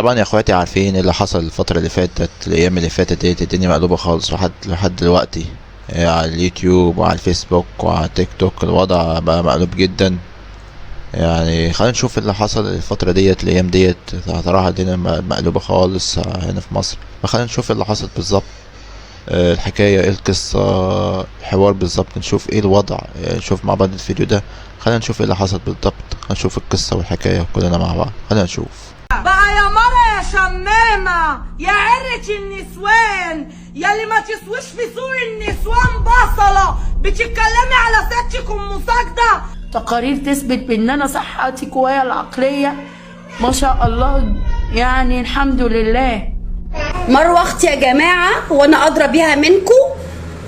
طبعا يا اخواتي عارفين اللي حصل الفترة اللي فاتت، الايام اللي فاتت ديت الدنيا مقلوبة خالص لحد دلوقتي، على اليوتيوب وعلى الفيسبوك وعلى التيك توك الوضع بقى مقلوب جدا. يعني خلينا نشوف اللي حصل الفترة ديت الايام ديت، صراحة الدنيا مقلوبة خالص هنا في مصر. فخلينا نشوف اللي حصل بالظبط، الحكاية ايه، القصة، الحوار بالظبط، نشوف ايه الوضع، نشوف مع بعض الفيديو ده. خلينا نشوف ايه اللي حصل بالظبط، نشوف القصة والحكاية كلنا مع بعض. خلينا نشوف بقى يا مرة يا شمامة يا عرة النسوان يا اللي ما تسويش في سوق النسوان بصلة، بتتكلمي على ستك ام ساجدة. تقارير تثبت بان انا صحتي قوايا العقلية ما شاء الله، يعني الحمد لله. مروة اختي يا جماعة وانا ادرى بيها منكم،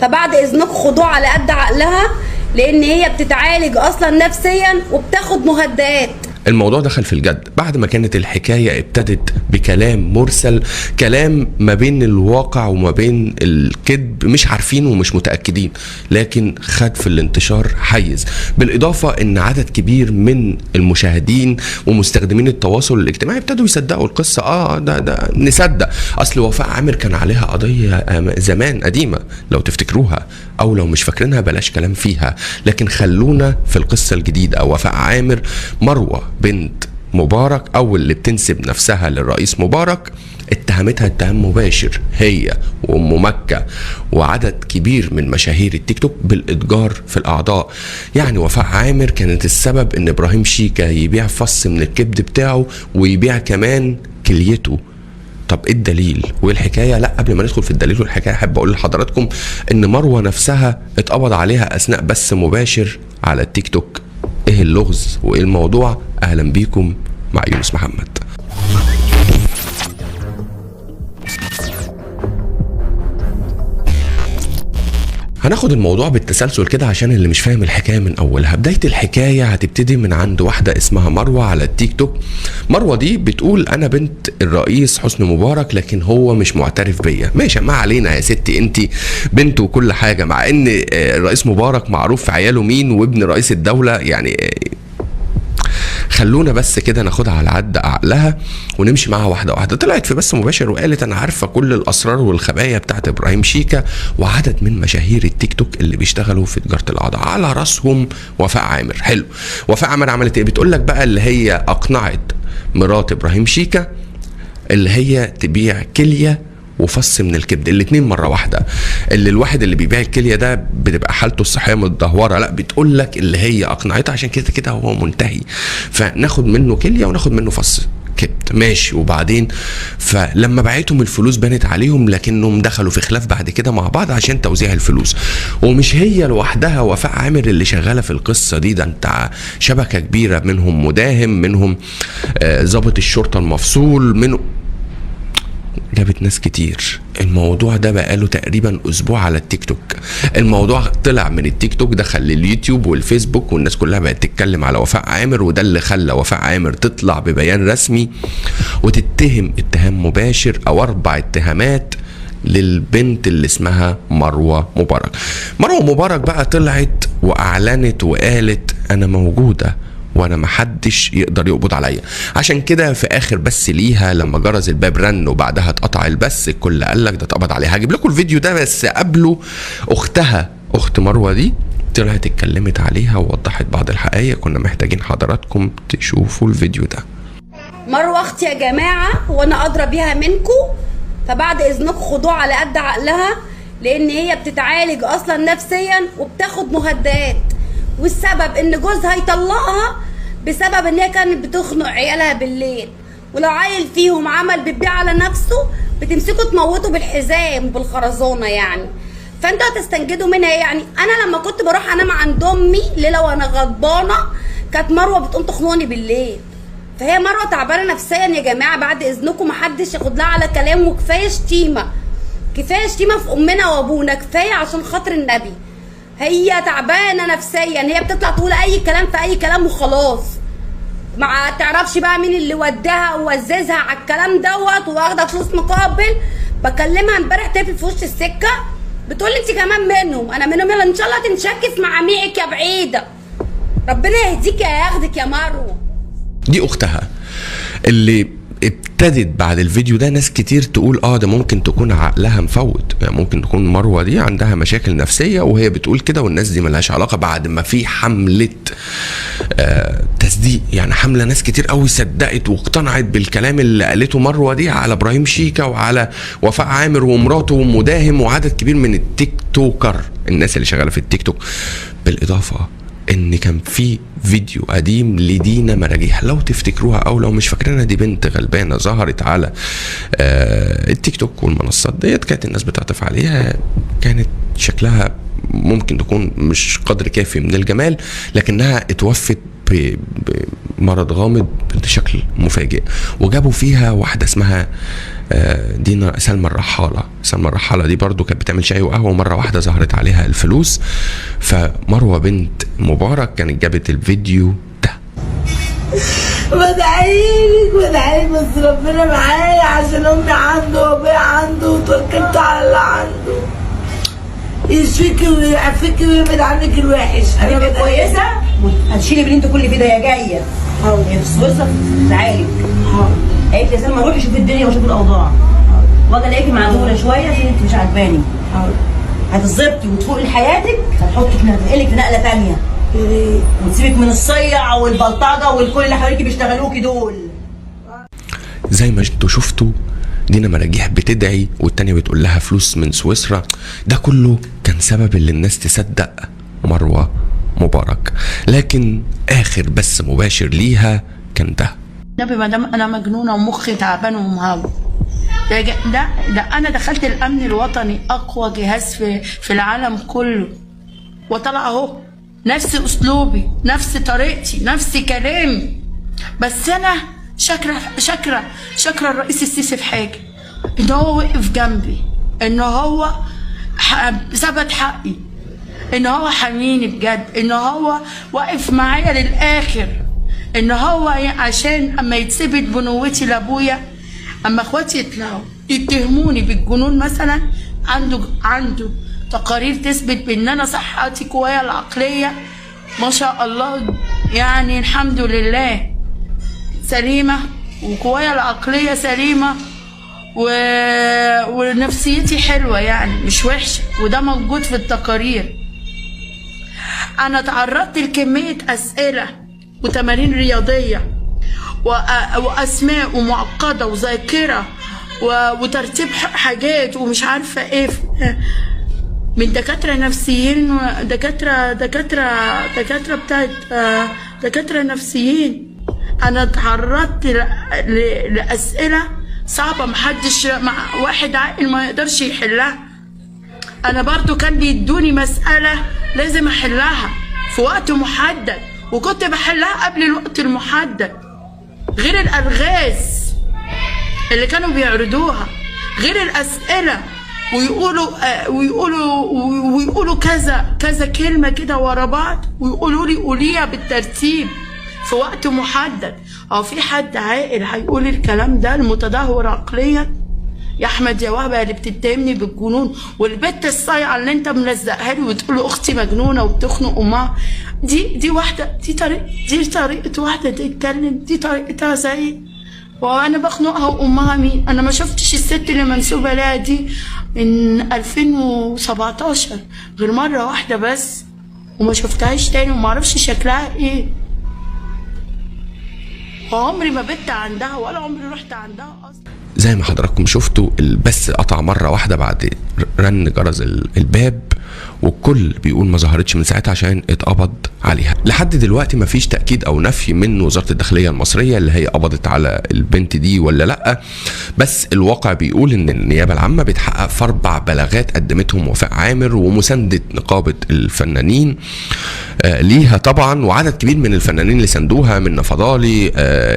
فبعد اذنكم خدوها على قد عقلها، لان هي بتتعالج اصلا نفسيا وبتاخد مهدئات. الموضوع دخل في الجد بعد ما كانت الحكاية ابتدت بكلام مرسل، كلام ما بين الواقع وما بين الكذب، مش عارفين ومش متأكدين، لكن خد في الانتشار حيز. بالإضافة ان عدد كبير من المشاهدين ومستخدمين التواصل الاجتماعي ابتدوا يصدقوا القصة. ده نصدق، اصل وفاء عامر كان عليها قضية زمان قديمة لو تفتكروها، او لو مش فاكرينها بلاش كلام فيها، لكن خلونا في القصة الجديدة. وفاء عامر، مروة بنت مبارك او اللي بتنسب نفسها للرئيس مبارك، اتهمتها اتهام مباشر هي وام مكة وعدد كبير من مشاهير التيك توك بالاتجار في الاعضاء. يعني وفاء عامر كانت السبب ان ابراهيم شيكا يبيع فص من الكبد بتاعه ويبيع كمان كليته. طب ايه الدليل وايه الحكاية؟ لا، قبل ما ندخل في الدليل والحكاية احب اقول لحضراتكم ان مروه نفسها اتقبض عليها اثناء بث مباشر على التيك توك. ايه اللغز وايه الموضوع؟ اهلا بيكم مع يونس محمد. هناخد الموضوع بالتسلسل كده عشان اللي مش فاهم الحكاية من اولها. بداية الحكاية هتبتدي من عند واحدة اسمها مروه على التيك توك. مروه دي بتقول انا بنت الرئيس حسني مبارك، لكن هو مش معترف بيا. ماشي، ما علينا يا ستي، انت بنت وكل حاجة، مع ان الرئيس مبارك معروف في عياله مين وابن رئيس الدولة، يعني خلونا بس كده ناخدها على عد عقلها ونمشي معاها واحدة واحدة. طلعت في بث مباشر وقالت انا عارفه كل الاسرار والخبايا بتاعت ابراهيم شيكا وعدد من مشاهير التيك توك اللي بيشتغلوا في تجارة الاعضاء، على راسهم وفاء عامر. حلو، وفاء عامر عملت ايه؟ بتقول لك بقى اللي هي اقنعت مرات ابراهيم شيكا اللي هي تبيع كليه وفص من الكبد، الاتنين مرة واحدة. اللي الواحد اللي بيبيع الكلية ده بتبقى حالته الصحية متدهوره، لا بتقول لك اللي هي اقنعتها عشان كده كده هو منتهي، فناخد منه كليه وناخد منه فص كبد. ماشي. وبعدين فلما بعتهم الفلوس بانت عليهم، لكنهم دخلوا في خلاف بعد كده مع بعض عشان توزيع الفلوس. ومش هي لوحدها وفاء عامر اللي شغالة في القصة دي، ده انت شبكة كبيرة، منهم مداهم، منهم ضابط الشرطة المفصول، منه جابت ناس كتير. الموضوع ده بقاله تقريبا اسبوع على التيك توك. الموضوع طلع من التيك توك دخل لليوتيوب والفيسبوك، والناس كلها بقت تتكلم على وفاء عامر، وده اللي خلى وفاء عامر تطلع ببيان رسمي وتتهم اتهام مباشر او 4 اتهامات للبنت اللي اسمها مروة مبارك. مروة مبارك بقى طلعت واعلنت وقالت انا موجودة وانا محدش يقدر يقبض عليا. عشان كده في اخر بس ليها لما جرز الباب رن وبعدها اتقطع البث، الكل قال لك ده اتقبض عليها. هجيب لكم الفيديو ده، بس قبله اختها، اخت مروه دي، طلعت اتكلمت عليها ووضحت بعض الحقائق. كنا محتاجين حضراتكم تشوفوا الفيديو ده. مروة اختي يا جماعة وانا ادرى بيها منكم، فبعد اذنكم خدوها على قد عقلها، لان هي بتتعالج اصلا نفسيا وبتاخد مهدئات، والسبب ان جوزها يطلقها بسبب ان هي كانت بتخنق عيالها بالليل، ولو عيل فيهم عمل بيبيع على نفسه بتمسكه تموته بالحزام وبالخرزانه يعني. فانتوا هتستنجدوا منها. يعني انا لما كنت بروح انام عند امي ليلة وانا غضبانه كانت مروه بتقوم تخنقني بالليل. فهي مروه تعبانة نفسيا يا جماعة، بعد اذنكم محدش ياخد لها على كلام، وكفاية شتيمه، كفاية شتيمه في امنا وابونا، كفاية عشان خاطر النبي. هي تعبانة نفسيا، هي بتطلع تقول اي كلام في اي كلام وخلاص، ما تعرفش بقى مين اللي وداها ووززها على الكلام دوت واخده فلوس مقابل. بكلمها امبارح تقفل في وش السكة بتقول لي انت كمان منهم، انا منهم، يلا ان شاء الله تنشكي في معاميعك يا بعيدة، ربنا يهديك يا ياخدك يا مروه. دي اختها اللي ابتدت بعد الفيديو ده ناس كتير تقول ده ممكن تكون عقلها مفوت، يعني ممكن تكون مروه دي عندها مشاكل نفسية وهي بتقول كده والناس دي ملهاش علاقة. بعد ما في حمله تصديق، يعني حمله ناس كتير قوي صدقت واقتنعت بالكلام اللي قالته مروه دي على ابراهيم شيكا وعلى وفاء عامر ومراته ومداهم وعدد كبير من ال TikToker، الناس اللي شغالة في التيك توك. بالاضافة ان كان في فيديو قديم لدينا مراجيح لو تفتكروها او لو مش فاكرينها، دي بنت غلبانه ظهرت على التيك توك والمنصات ديت، كانت الناس بتعطف عليها، كانت شكلها ممكن تكون مش قدر كافي من الجمال، لكنها اتوفت بمرض غامض بشكل مفاجئ، وجابوا فيها واحدة اسمها دينا سلمى الرحاله. سلمى الرحاله دي برضو كانت بتعمل شاي وقهوة، ومرة واحدة ظهرت عليها الفلوس. فمروه بنت مبارك كانت جابت الفيديو ده. بدعيلك بدعيلك بس ربنا معايا عشان امي عنده وابويا عنده وتوكلت على الله عنده، يشفيكي ويعافيكي ويبعد عنك الوحش. انا كويسة هتشيلي باللي انت كل فيه ده يا جاية. هي في سويسرا بتتعالج. قالت لي يا سلمى روحي شوفي الدنيا وشوفي الاوضاع، واجي الاقيكي معدوله شوية عشان انت مش عاجباني. هتظبطي وتفوقي لحياتك، هتحطك هتنقلك في نقله ثانية وتسيبك من الصيع والبلطجه والكل اللي حواليكي بيشتغلوكي دول. زي ما انتوا شفتوا دينا مراجيح بتدعي والتانية بتقول لها فلوس من سويسرا، ده كله كان سبب اللي الناس تصدق مروة مبارك. لكن آخر بس مباشر ليها كان ده. النبي ما دام انا مجنونة ومخي تعبان ومهوى، ده انا دخلت الامن الوطني اقوى جهاز في العالم كله، وطلع اهو نفس اسلوبي نفس طريقتي نفس كلامي. بس انا شاكرة شاكرة شاكرة الرئيس السيسي في حاجة، ان هو وقف جنبي، ان هو ثبت حقي، ان هو حميني بجد، ان هو واقف معايا للاخر، ان هو عشان اما يتثبت بنوتي لابويا، اما اخواتي يطلعوا يتهموني بالجنون مثلا، عنده تقارير تثبت بان انا صحتي قوايا العقلية ما شاء الله، يعني الحمد لله سليمة، وقوايا العقلية سليمة، ونفسيتي حلوة يعني مش وحشة، وده موجود في التقارير. انا تعرضت لكميه اسئلة وتمارين رياضية واسماء ومعقدة وذاكره وترتيب حاجات ومش عارفه ايه، من دكاترة نفسيين، دكاترة دكاترة دكاترة بتاعت دكاترة نفسيين. انا تعرضت لاسئلة صعبة محدش مع واحد عاقل ما يقدرش يحلها. انا برضو كان بيدوني مسالة لازم احلها في وقت محدد، وكنت بحلها قبل الوقت المحدد، غير الالغاز اللي كانوا بيعرضوها، غير الاسئلة، ويقولوا ويقولوا ويقولوا كذا كذا كلمة كده ورا بعض، ويقولوا لي قوليها بالترتيب في وقت محدد. او في حد عاقل هيقول الكلام ده؟ المتدهور عقليا يا احمد يا وهبه اللي بتتهمني بالجنون، والبت الصايعه اللي انت ملزقها لي وتقول اختي مجنونة وبتخنق امها، دي واحدة، دي طريقه واحدة تتكلم، دي طريقتها زي وانا بخنقها وامها مين؟ انا ما شفتش الست اللي منسوبه لها دي من 2017 غير مرة واحدة بس، وما شفتهاش تاني وما اعرفش شكلها ايه، وعمري ما بت عندها ولا عمري رحت عندها اصلا. زي ما حضراتكم شفتوا البث قطع مرة واحدة بعد رن جرس الباب، والكل بيقول ما ظهرتش من ساعتها عشان اتقبض عليها. لحد دلوقتي ما فيش تأكيد او نفي من وزارة الداخلية المصرية اللي هي قبضت على البنت دي ولا لا، بس الواقع بيقول ان النيابة العامة بتحقق في 4 بلاغات قدمتهم وفاء عامر ومساندة نقابة الفنانين ليها طبعا، وعدد كبير من الفنانين اللي ساندوها، من فضالي،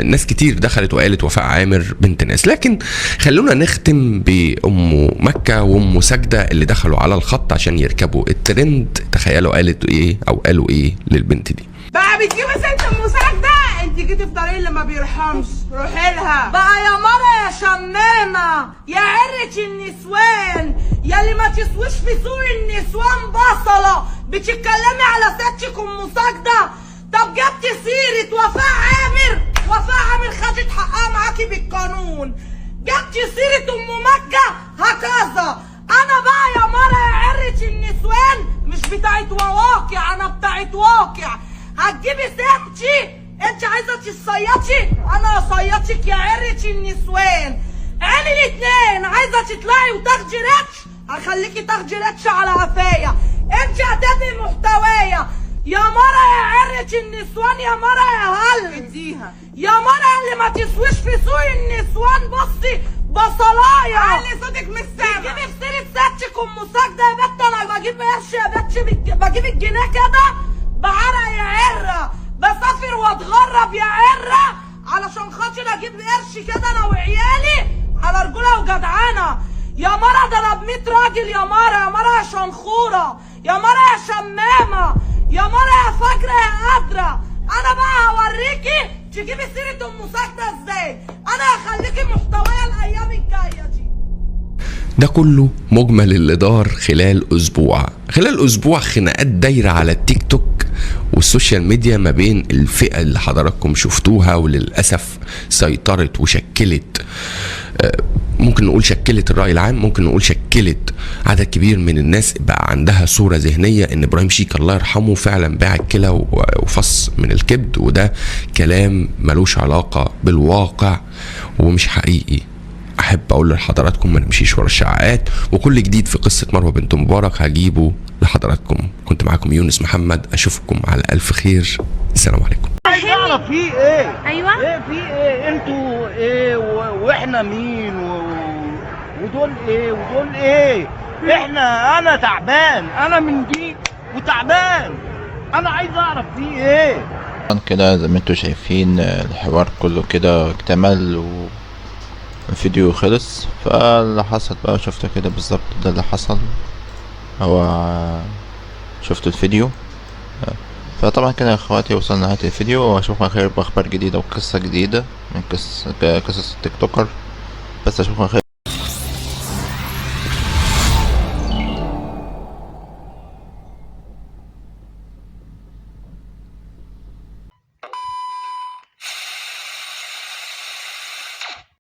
ناس كتير دخلت وقالت وفاء عامر بنت ناس. لكن خلونا نختم بأم مكة وأم ساجدة اللي دخلوا على الخط عشان يركبوا الترند. تخيلوا قالت ايه او قالوا ايه للبنت دي. بقى بتجيبي ست ام ساجدة، انت جيتي في طريق اللي ما بيرحمش، روحي لها بقى يا مرة يا شمامه يا عره النسوان، يا اللي ما تسويش في سوق النسوان بصله، بتتكلمي على ستك ام ساجدة. طب جبتي سيره وفاء عامر وفاء عامر خدت حقها معاكي بالقانون. جبتي سيرة ام مكة هكذا. انا بقى يا مرة يا عرة النسوان مش بتاعت مواقع، انا بتاعت واقع. هتجيبي سيرتي، انت عايزة تصيطي، انا هصيطك يا عرة النسوان. عيني الاتنين، عايزة تطلعي وتاخدي reach، هخليكي تاخدي reach على قفايا. انت هتبقي محتوايا يا مرة يا عرة النسوان، يا مرة يا هل اديها، يا مرة اللي ما تسويش في سوق النسوان. بصي بصلايا، علي صوتك مش سامع. بتجيبي في سيرة سيادتك ام ساجدة يا بت، انا بجيب قرش يا بت، بجيب الجنيه كده بعرق يا عرة، بسافر واتغرب يا عرة علشان خاطر اجيب قرش كده انا وعيالي على رجولة وجدعانة. يا مرة ده انا ب100 راجل يا مرة، يا مرة يا شنخورة، يا مرة يا شمامة، يا مرة يا فجرة يا قادرة. انا بقى هوريكي تجيبي سيرة ام ساجدة ازاي، انا هخليكي محتوايا الايام الجاية دي. ده كله مجمل اللي دار خلال اسبوع. خلال اسبوع خناقات دايرة على التيك توك وال social media ما بين الفئة اللي حضراتكم شفتوها، وللاسف سيطرت وشكلت، ممكن نقول شكلت الرأي العام، ممكن نقول شكلت عدد كبير من الناس بقى عندها صورة ذهنية ان ابراهيم شيكا الله يرحمه فعلا باع الكلى وفص من الكبد، وده كلام ملوش علاقة بالواقع ومش حقيقي. احب اقول لحضراتكم ما نمشيش ورا الشائعات، وكل جديد في قصة مروة بنت مبارك هجيبه لحضراتكم. كنت معاكم يونس محمد، اشوفكم على الف خير، السلام عليكم. عايز اعرف في ايه؟ ايوه ايه في ايه؟ انتوا ايه واحنا مين ودول ايه ودول ايه؟ احنا انا تعبان، انا من دي وتعبان، انا عايز اعرف في ايه. كده زي ما انتوا شايفين الحوار كله كده اكتمل والفيديو خلص. فاللي حصل بقى شفته كده بالظبط، ده اللي حصل، هو شفتوا الفيديو. فطبعا كده يا اخواتي وصلنا لنهاية الفيديو، واشوفكم على خير باخبار جديدة وقصة جديدة من قصص التيك توكر. بس اشوفكم على خير.